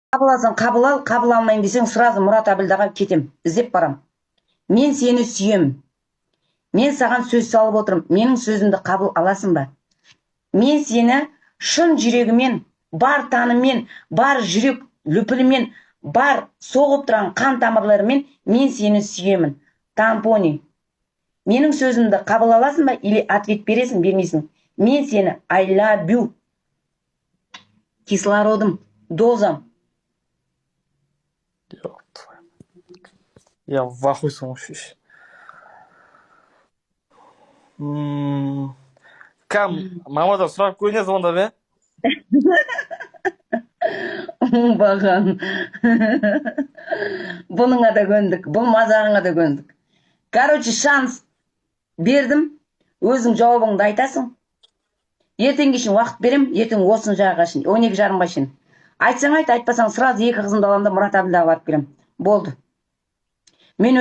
Қабыл алсаң, қабыл ал, қабыл алмаймын десең, сразу Мұрат Әбілдаға кетем, іздеп барам. Мен сені сүйемін, мен саған сөз салып отырмын. Менің сөзімді қабыл аласың ба? Мен сені шын жүрегімен, бар таныммен, бар жүрек лүпілімен, бар соғып тұрған қан тамырларымен мен сені сүйемін. Тампони, менің сөзімді қабыл аласың ба или ответ бересің, бермейсің? Мен сені I love you, кислородым, дозам. Ёб твою. Я в ахуе вообще. Кам, мамадан сұрап көріне, звондап, иә? Оңбаған. Бұныңа да көндік, бұл мазағыңа да көндік. Короче, шанс бердім, өзің жауабыңды айтасың. Ертеңге шейін уақыт берем, ертең осыны жағаға шейін, 12:30-ға шейін. Айтсаң, айт, айтпасаң, сразу екі қызымды аламын да, Мұрат Әбілдаға барып келемін. Болды. Мен